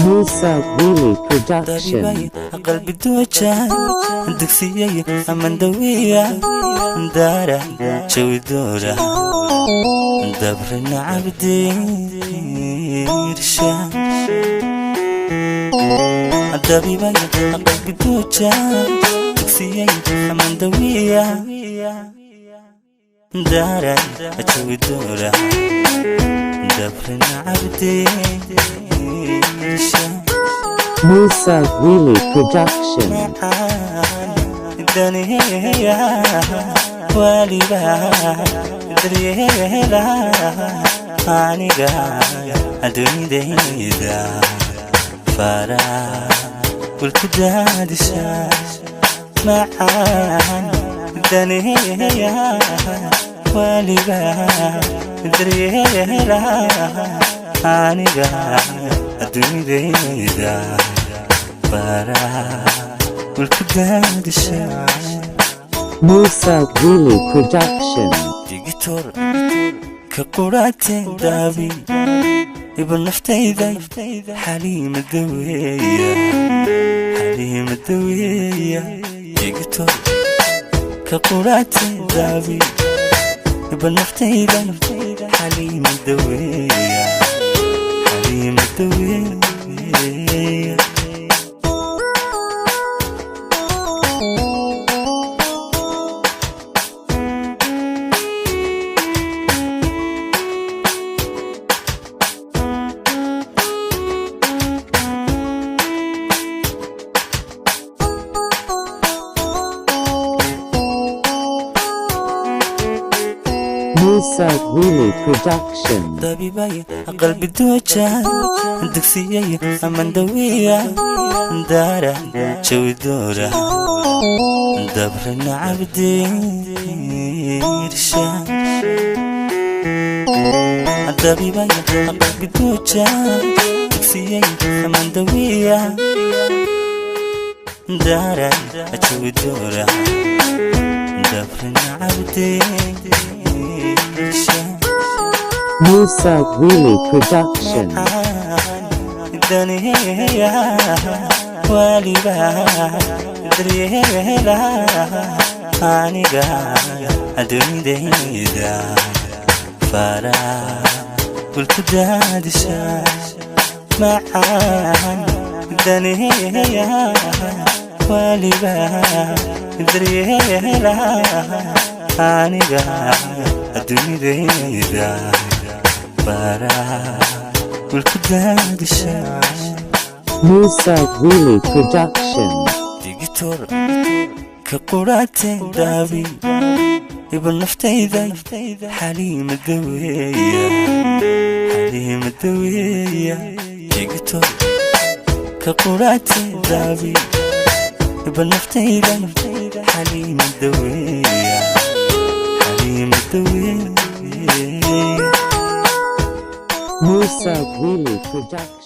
Musa Willy Production. Dabibay qalbi dooja dugsiyay amandawiya daara jawi doora dabrina cabdiirsha. Dabibay qalbi dooja dugsiyay amandawiya daara jawi doora dabrina cabdiirsha. Musa Willy Production. Daniya waliba daryeela aniga adduunyadayda fara kulku daadisha macaan. Daniya waliba daryeela aniga adduunyadayda fara kulku daadisha. Musa Willy Production. Digitor ka quraate daabi iba naftayda xaliima daweeya, xaliima daweeya. Digitor ka quraate daabi iba naftayda xaliima daweeya, xaliima daweeya. Musa Willy Production. Dabibay qalbi dooja dugsiyay amandawiya daara jawi doora dabrina cabdiirsha. Dabibay qalbi dooja dugsiyay amandawiya daara jawi doora dabrina cabdiirsha. Musa Willy Production. Daniya waliba daryeela aniga adduunyadayda fara kulku daadisha macaan. Daniya waliba daryeela aniga adduunyadayda fara kulku daadisha. Musa Willy Production. Digitor ka quraate daabi iba naftayda xaliima daweeya, xaliima daweeya. Digitor ka quraate daabi iba naftayda xaliima daweeya, xaliima daweeya. Musa Willy Production.